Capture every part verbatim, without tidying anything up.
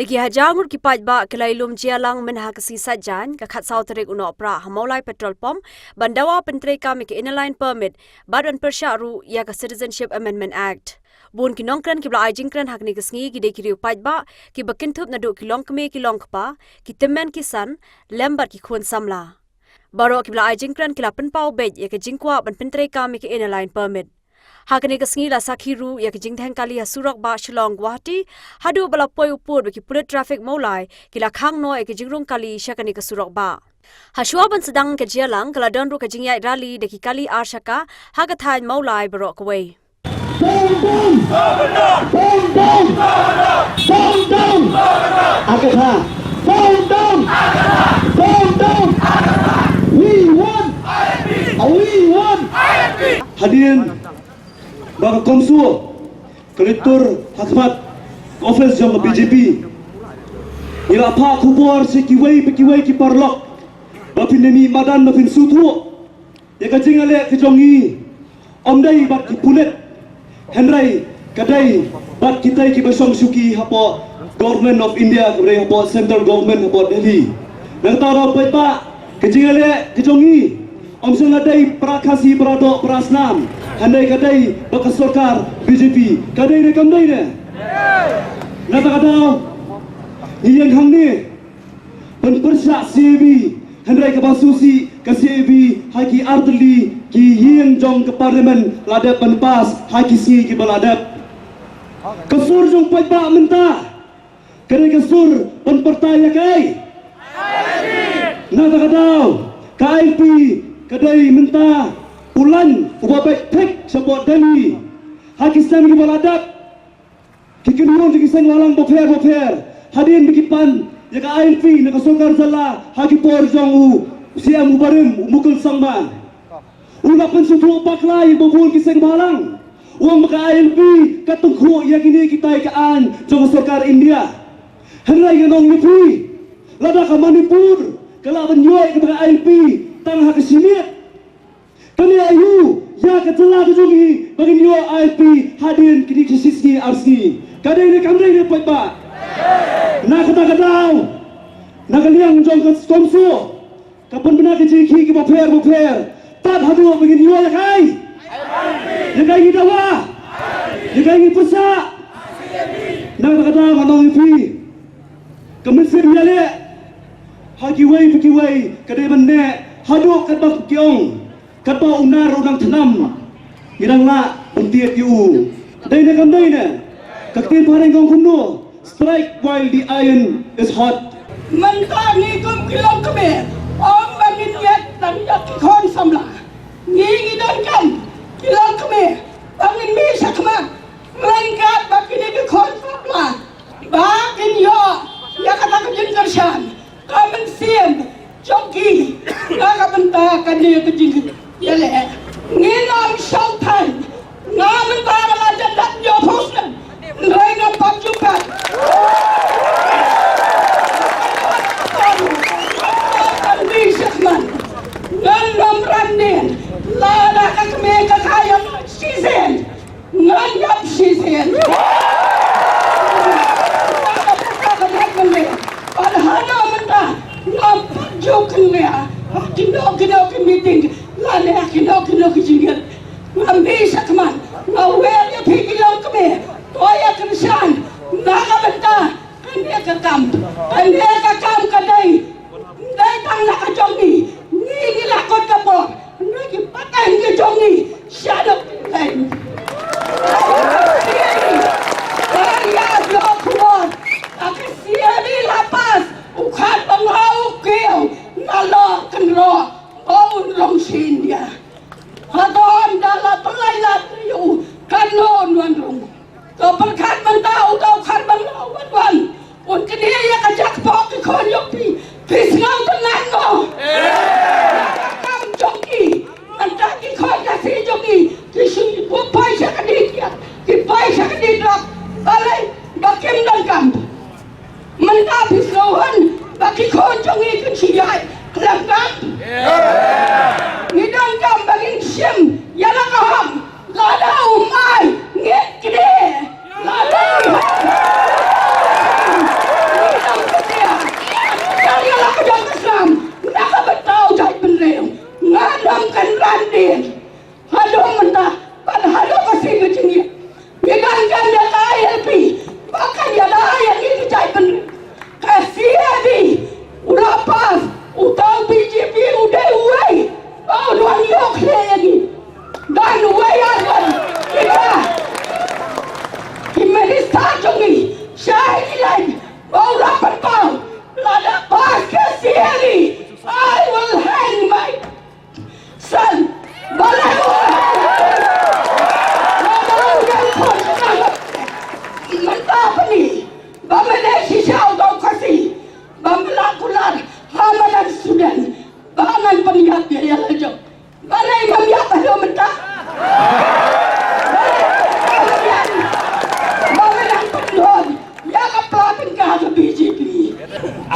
Da ki hajar ngut ki paidbah ki la ïalum jia lang mynha ka sngi Saitjaiñ, ka khatsaw tarik u Nohprah, ha Mawlai Petrol Pump ban dawa pyntreikam ïa ka Inner Line Permit bad ban pyrshah ruh ïa ka Citizenship Amendment Act. Bun ki nongkren kiba la ai jingkren ha kane ka sngi ki dei ki riew paidbah kiba kynthup naduh ki longkmie ki longkpa, ki tymmen ki san, lem bad ki khun samla. Baroh kiba la ai jingkren ki la pynpaw beit ïa ka jingkwah ban pyntreikam ïa ka Inner Line Permit. Ha kane ka sngi la sakhi ruh ïa ka jingdheng kali ha surok bah Shillong Guwahati, haduh ba la poi u pud ba ki pulit traffic Mawlai ki la khang noh ïa ka jingrung kali sha kane ka surok bah. Hashuwa ban sdang ka jia lang, ka la don ruh ka jingïaid rally da ki kali ar shaka ha ka thaiñ Mawlai baroh kawei. Down, down! Down, down! Down, down! Agatha! Down, down! Down, down! We want! We want! Hadien ba ka CoMSO ka la tur ha khmat ka office jong ka B J P, ngi la phah khubor sha kiwei pa kiwei ki paralok ba phin ïa mih madan ba phin sngewthuh ïa ka jingïaleh ka jong ngi, ym dei bad ki pulit, hynrei ka dei bad kita kiba shong shuki hapoh Government of India, ka dei hapoh Central Government hapoh Delhi. Na kata ka daw paidbah, ka jingïaleh ka jong ngi ym shym la dei para Khasi, para doh, para snam, hynrei ka dei bad ka sorkar B J P. Ka dei ne kam dei ne? Na kata ka daw ngi ïeng hangne ban pyrshah C A B, hynrei kaba sngewsih ka C A B ha ki artylli ki ïing jong ka Parliament la dep ban pass ha ki sngi kiba la dep. Ka sur jong paidbah mynta ka dei ka sur ban pyrta ïa kaei? Na kata ka daw ka I L P ka dei mynta u lain uba beit thik shapoh Delhi. Ha ki snem kiba la dep, ki kynhun jong ki seng bhalang bapher bapher, hadien ba ki pan ïa ka I L P na ka sorkar jylla ha ki por jong u C M u barim, u Mukul Sangma, u la pynsngewthuh bakla ïa ba bun ki seng bhalang, u ong ba ka I L P ka tyngkhuh ïa kine kitai ka aiñ jong ka sorkar India. Hynrei ngan ong ïa phi, lada ka Manipur ka lah ban ïoh ïa kata ka I L P tang ha ka shi miet, kane aïu ïa ka jylla ka jong ngi ba ngin ïoh I L P hadien kine ki shi sngi ar sngi? Ka dei ne kam dei ne paidbah? Na kata ka daw, na ka liang jong ka CoMSO ka pynbna ki jingkhih kiba pher bapher, tad haduh ba ngin ïoh ïa kaei? Ïa kaei ngi dawa? Ïa kaei ngi pyrshah? Na kata ka daw ngan ong ïa phi, ka mynsiem ïaleh ha kiwei pa kiwei ka dei ban neh haduh katba ki ong, katba u nar u dang thnam, ngi dang lah ban tied ïa u. Dei ne kam dei ne? Ka ktien phareng ka ong kumno? Strike while the iron is hot. Mynta ngi kum ki longkmie, ym ba ngin ïaid tang ïa ki khun samla. Ngi ngi donkam ki longkmie ba ngin mih shakhmat ryngkat bad kine ki khun samla ba kin ïoh ïa kata ka jingkyrshan. Ka mynsiem jong ki na ka bynta kane ka jingïaleh. Ngin ym shong thaiñ. Nga mynta nga la jan dat ïa phew snem, hynrei ngam pat ju pat. Ngan ym ran nen lada ka kmie ka kha ïa nga shisien. Ngan ïap shisien. Bad hana mynta ngam pat ju kynriah ha kino kino ki meeting lane ha kino kino ki jingïeit. Ngam mih shakhmat, nga wer ïa phi ki longkmie, to ïa kyrshan na ka bynta kane ka kam. Kane ka kam ka dei, ym dei tang na ka jong ngi. Ngi ngi la kot ka bor, ngi ki pateng ki jong ngi shaduh ki leng. Ka ïa block bor, ka C A B la pass, u khat ba nga u kiew nalor kynroh ba un rong shi India. Hato ynda la pynlait lad ïa u, katno un wan rung? To pyrkhat mynta uta u khat ban wan wan. Un kyndiah ïa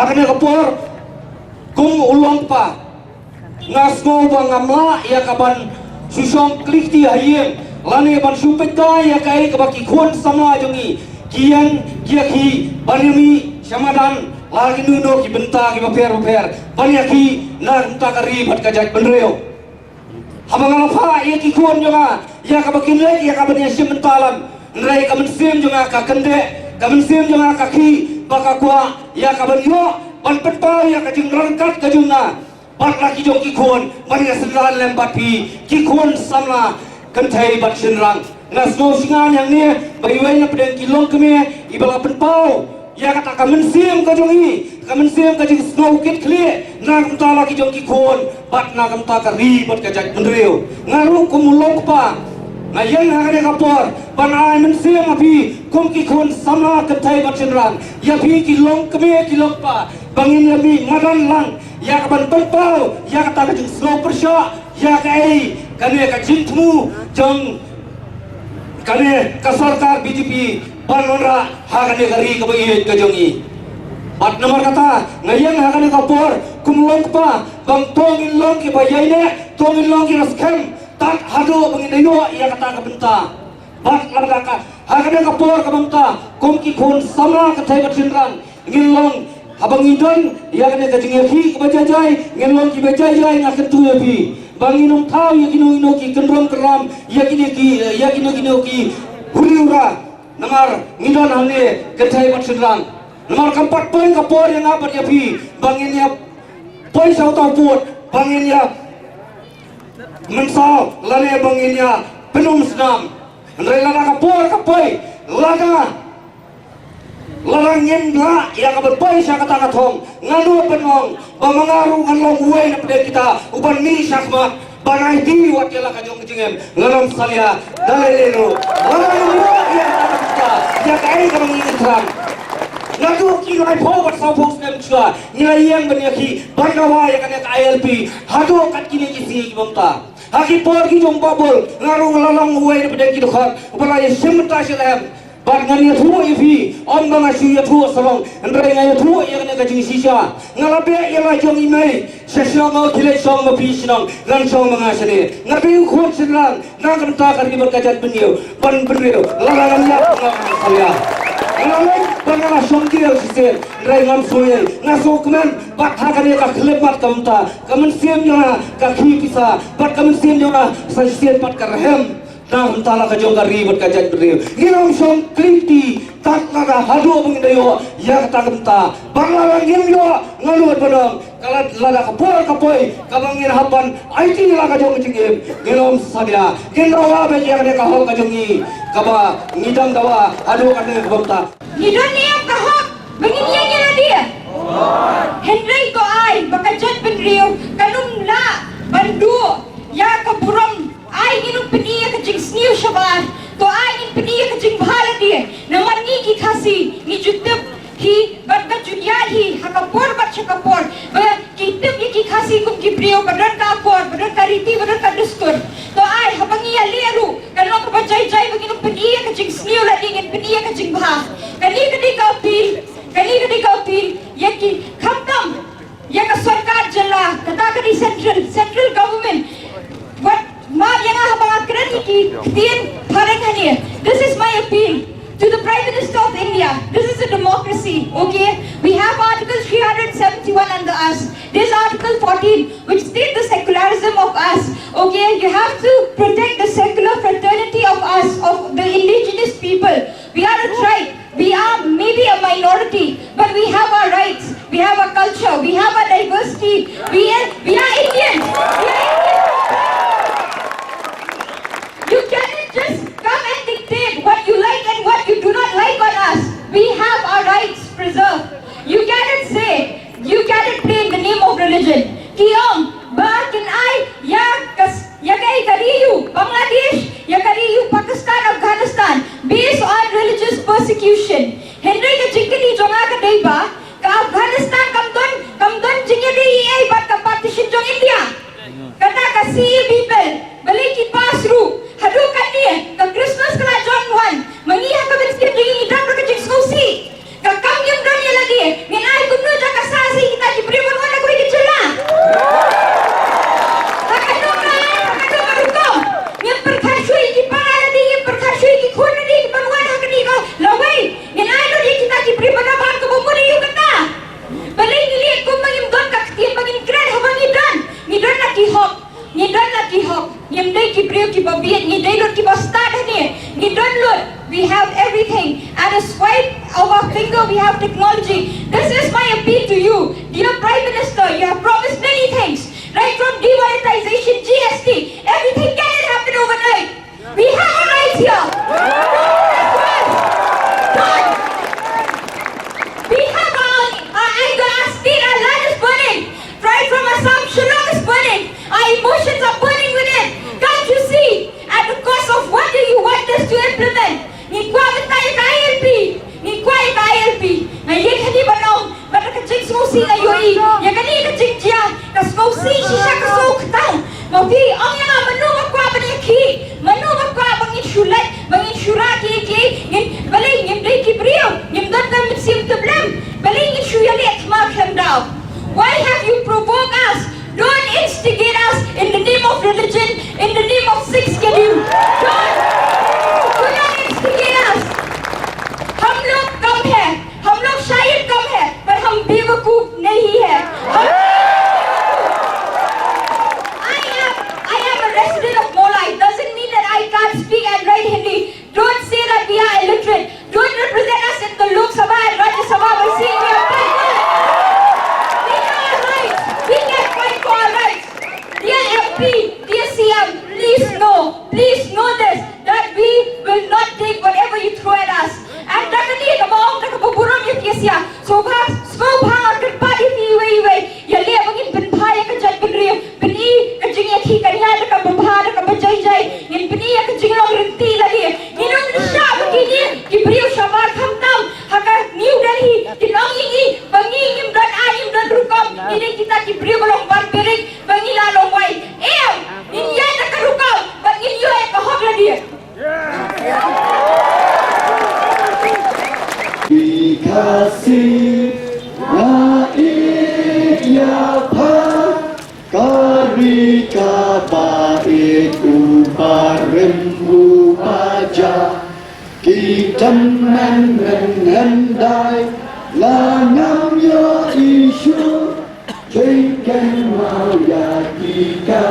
Ha kane ka por, kum u longkpa, nga sngew ba ngam lah ïa ka ban shu shong klik ti ha ïing lane ban shu peit ïa kaei kaba ki khun samla jong ngi ki ïeng ki ïa ki ban ïa mih sha madan la ki nuno ki bynta kiba pher bapher ban ïa ki na ka bynta ka ri bad ka jaitbynriew. Haba nga la phah ïa ki khun jong nga ïa kaba kin leit ïa ka ban ïa shim bynta lam, hynrei ka mynsiem jong nga ka kyndit, ka mynsiem jong nga ka khih ba ka kwah ïa ka ban ïoh ban pynpaw ïa ka jingryngkat ka jong nga bad la ki jong ki khun ban ïa synran lem bad phi ki khun samla kynthei bad shynrang. Nga sngew sngewsih hangne ba iwei na pdeng ki longkmie iba la pynpaw ïa kata ka mynsiem ka jong i, ka mynsiem ka jingsngew kit khlieh na ka bynta la ki jong ki khun bad na ka bynta ka ri bad ka jaitbynriew. Nga ruh kum u longkpa nga ïeng ha kane ka por ban ai mynsiem ha phi kum ki khun samla kynthei bad shynrang, ïa phi ki longkmie ki longkpa, ba ngin ïa mih madan lang ïa ka ban pynpaw ïa kata ka jingsngew pyrshah ïa kaei kane ka jingthmu jong kane ka sorkar B J P ban wanrah ha kane ka ri kaba ïeit ka jong i. Bad namar kata nga ïeng ha kane ka por kum u longkpa ba to ngin long kiba ïaineh, to ngin long kiba skhem tad haduh ba ngin da ïoh ïa kata ka bynta. Bad lada ka ha kane ka por ka bynta kum ki khun samla kynthei bad shynrang ngin long, haba ngi don ïa kane ka jingïakhih kaba jai jai, ngin long kiba jai jai. Nga kyntu ïa phi ba ngin ym thaw ïa kino kino ki kynrum kynram, ïa kino ki, ïa kino kino ki huri hura. Namar ngi don hangne kynthei bad shynrang. Namar kam pat poi ka por ïa nga bad ïa phi ba ngin ïa poi sha uta u pud ba ngin ïa mynsaw lane ba ngin ïa pynum snam. Hynrei lada ka por ka poi, lada lada ngim lah ïa ka ban poi sha kata ka thong, ngan ong, ban ong ba ma nga ruh ngan long uwei na pdeng kita u ban mih shakhmat ban aiti wat ïa la ka jong ka jingim. Ngan ym salia da lei lei ruh. Lada ngim lah ïa kata ka bynta, ïa kaei kaba ngi ïa thrang? Naduh ki laiphew bad sawphew snem shuwa ngi la ïeng ban ïakhih ban dawa ïa kane ka I L P haduh kat kine ki sngi ki bynta. Ha ki por ki jong Babul nga ruh nga la long uwei na pdeng ki dkhot uba la ïashim bynta sha ka em. Bad ngan ïathuh ïa phi, ym ba nga shu ïathuh sarong, hynrei nga ïathuh ïa kane ka jingshisha. Nga la beh ïa la jong i mei sha shnong, nga khie leit shong ma phi shnong, ngan shong ma nga shane. Nga dei u khun shynrang na ka bynta ka ri bad ka jaitbynriew, ban bynriew. Lada ngan ïap nga ngan salia. Nga la leit bad nga la shong jail shisien, hynrei ngam sngewei, nga sngewkmen. Bad ha kane ka khyllipmat ka bynta, ka mynsiem jong nga ka khih pisa bad ka mynsiem jong nga sa shisien pat ka rhem na ka bynta la ka jong ka ri bad ka jaitbynriew. Ngin ym shong klik ti tad lada haduh ba ngin da ïoh ïa kata ka bynta. Bad lada ngim ïoh, nga nud ban ong, ka la, lada ka por ka poi kaba ngin hap ban aiti la ka jong ka jingim, ngin ym salia. Ngin dawa beit ïa kane ka hok ka jong ngi kaba ngi dang dawa haduh kane ka bynta. Ngi don ne em ka hok ba ngin ïeng ïa lade? Hynrei to ai ba ka jaitbynriew kan ym lah ban duh ïa ka burom. Ai ngin ym pyni ïa ka jingsniew shabar, to ai ngin pyni ïa ka jingbha lade. Namar ngi ki Khasi ngi ju tip hi bad ka ju ïaid hi ha ka por bad sha ka por ba ki tip ïa ki Khasi kum ki briew ba don ka akor, ba don ka riti, ba don ka dustur. To ai haba ngi ïaleh ruh kan long kaba jai jai ba ngin ym pyni ïa ka jingsniew lade, ngin pyni ïa ka jingbha. Kane ka dei ka appeal, kane ka dei ka appeal ïa ki, khamtam ïa ka sorkar jylla, kata ka dei central, central government. Wat map ïa nga haba nga kren ïa ki ktien phareng hangne. This is my appeal to the Prime Minister of India. This is a democracy, okay? We have Article three hundred seventy-one under us. There's Article fourteen, which states the secularism of us, okay? You have to protect the secular fraternity of us, of the indigenous people. We are a tribe. We are maybe a minority, but we have our rights. We have our culture. We have our diversity. We are, we are Indians. We are Indians. You cannot just come and dictate what you like and what you do not like on us. We have our rights preserved. You cannot say, you cannot play in the name of religion. Ki ong ba kin ai ïa ka, ïa ka, ïa ka ri u Bangladesh, ïa ka ri u Pakistan, Afghanistan, based on religious persecution. Hynrei ka jingkylli jong nga ka dei ba ka Afghanistan kam don, kam don jingïadei ei ei bad ka partition jong India. Kata ka C A A B bill balei ki pass ruh? Haduh katne ka Christmas ka la jan wan, ma ngi ha ka mynsiem jong ngi ngi don ruh ka jingsngewsih. Ka kam ngim don ïa lade, ngin ai kumno jong ka sa ki briew kiba bieit, ngi dei lut kiba stad hangne, ngi don lut. We have everything. At a swipe of our finger, we have technology. This is my appeal to you, dear Prime Minister. You have promised many things, right from demonetization, G S T. Everything cannot happen overnight. We have a right here. That's right. Done. We have our, our anger, our state, our land is burning. Right from Assam, Shillong is burning. Our emotions are burning within. Can't you see? At the cost of what do you want us to implement? Ngi kwah ban tah ïa ka I L P. Ngi kwah ïa ka I L P. Nga ïeng hangne ban ong, bad da ka jingsngewsih nga ïohi ïa kane ka jingjia, ka sngewsih shisha ka sngewkhatang. Ma phi ong ïa nga, mano ba kwah ban ïakhih, mano ba kwah ba ngin shu leit, ba ngin shu rah kiei kiei, ngin, balei ngim dei ki briew, ngim don ka mynsiem tiplem, balei ngin shu ïaleh thma khlem daw? Why have you provoked us? Don't instigate us in the name of religion, in the name of Sixth Schedule. Don't, do not instigate us. हम लोग कम है, हम लोग शायद कम है, पर हम बेवकूफ नहीं है। हम I am, I am a resident of Mawlai. Doesn't mean that I can't speak and write Hindi. Don't say that we are illiterate. Don't represent us in the Lok Sabha and Rajya Sabha by saying we are backward. We know our rights. We can fight for our rights. Dear M P, dear C M, please know, please know this, that we will not take whatever you throw at us. And da kane kaba ong da kaba burom ïa phi sha, sngewbha, sngewbha kyrpad ïa phi iwei iwei, ïaleh ba ngin pynbha ïa ka jaitbynriew, pyni ka jingïakhih kynja da kaba bha, da kaba jai jai, ngin pyni ïa ka jinglong ryntih lade. Ngin ym shah ba kine ki briew shabar khamtam ha ka New Delhi kin ong ïa ngi ba ngi ngim don aiñ, ngim don rukom, ngi dei kita ki briew ba long barbaric, ba ngi la long wai. Em, ngin ïaid da ka rukom bad ngin ïoh ïa ka hok lade. Ri Khasi nga ïeit ïa pha, ka ri kaba ïeit, u barim u baja, ki tymmen mynhyndai la ngam ïohi shuh, jingkynmaw ïa ki ka